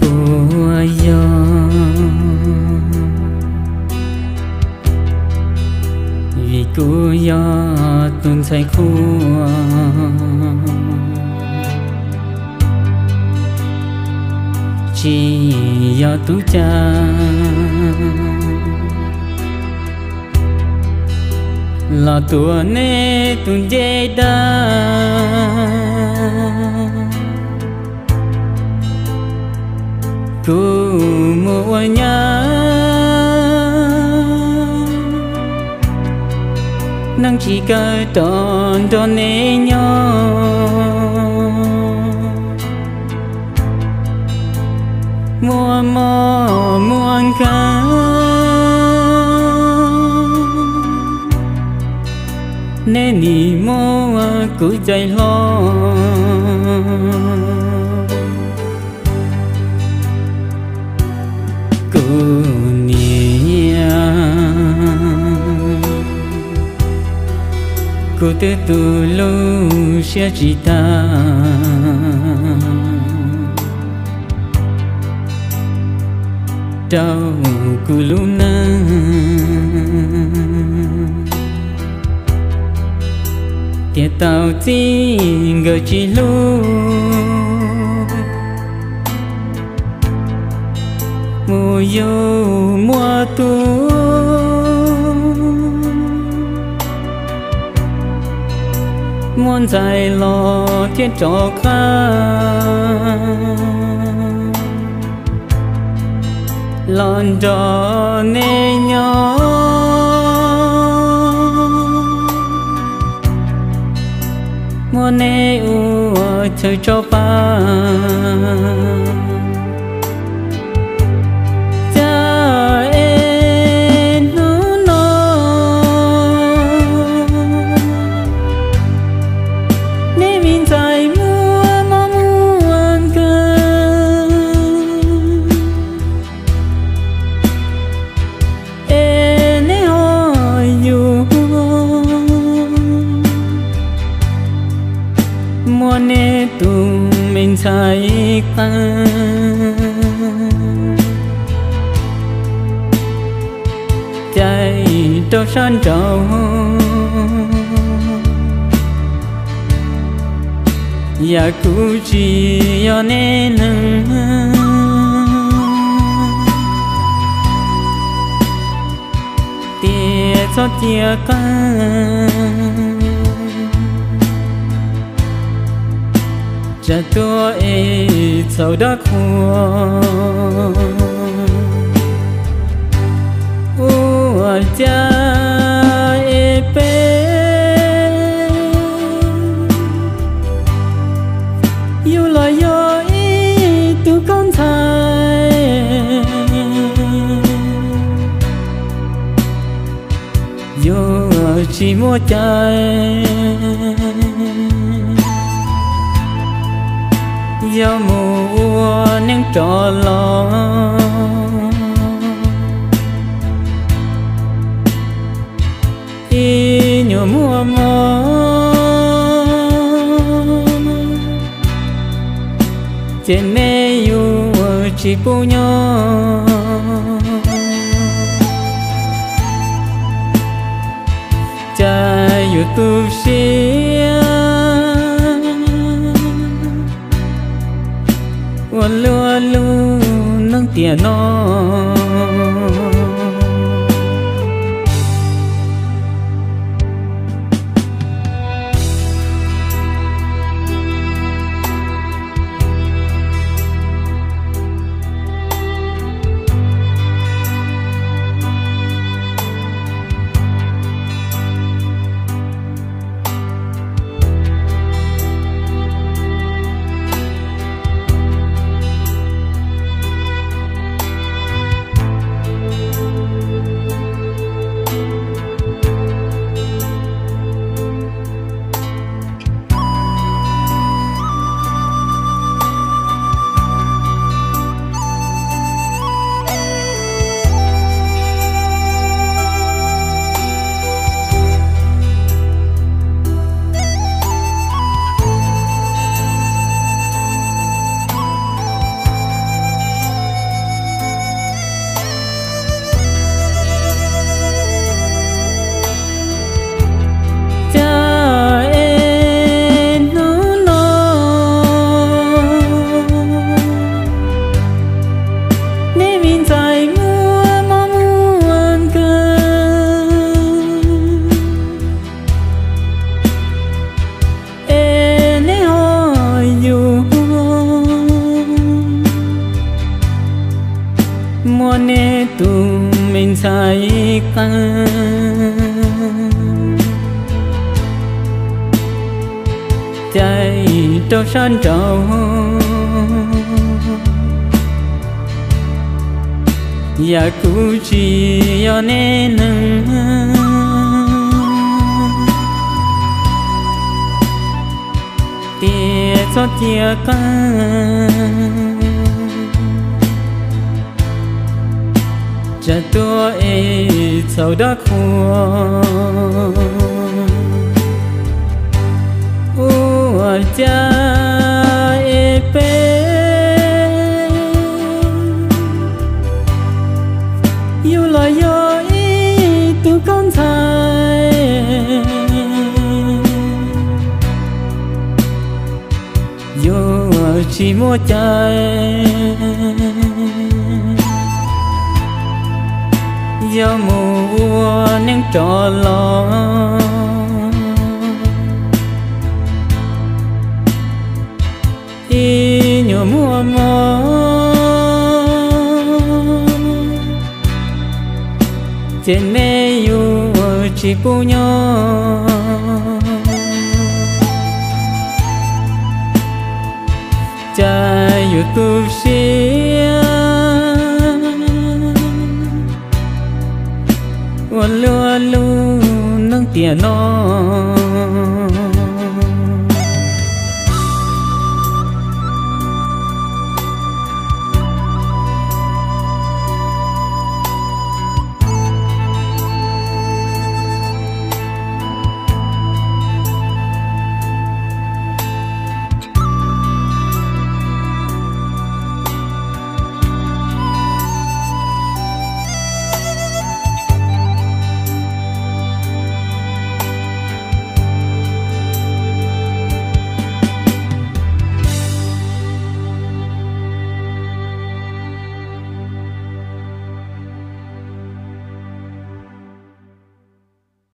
Puas yog vim kuv yog tus ntxhais qhua, tsis yog tub cag, los tuav neb tus ncej dag. Kuv mus ua nyab, neeg tsis kawm rov nrog neb nyob. Muaj mob muaj nkeeg, neb nim muab kuv cais hlo. Kuv niam, kuv twb tu lub siab tsis tag rau kuv lub neej, tiam tau txij nkawm tsis hlub. Mus yug muaj tub, muaj ntxhais los thiaj rov qab los nrog neb nyob. Muab neb ua chaw tso pab, cas es hnub no neb me ntxhais muaj mob muaj nkeeg, es neb ho yuav muab neb tus me ntxhais qeeb cais rau sab nraud. Yam kuv tsis yog neb neeg, tias txhob cia qeeb, tsam tuaj es txhaum dab qhuas. Ua cas es peb yug los yog ib tug koj ntxhais, yuav tsis muaj cai, yog mus ua neej rov los ib nyuag muaj mob, ces neb yuav tsis pub nyob. Cas yuav tu siab ua Luag lub neej tiam no. Cas es hnub no nej me ntxhais muaj mob muaj nkeeg, es neb ho yug muab neb tus me ntxhais qee caij rau sab nraud. Yam kuv tsis yog neb neeg, tias txhob cia qee, tsam tuag es txhaum dab qhuas. Ua cas es peb yug los yog ib tug nkauj ntxhais, yus tsis muaj cai, yog mus ua neej rov los, ib nyuag muaj mob, ces neb yuav tsis pub nyob. Cas yus tu siab ua luaj lub neej tiam no.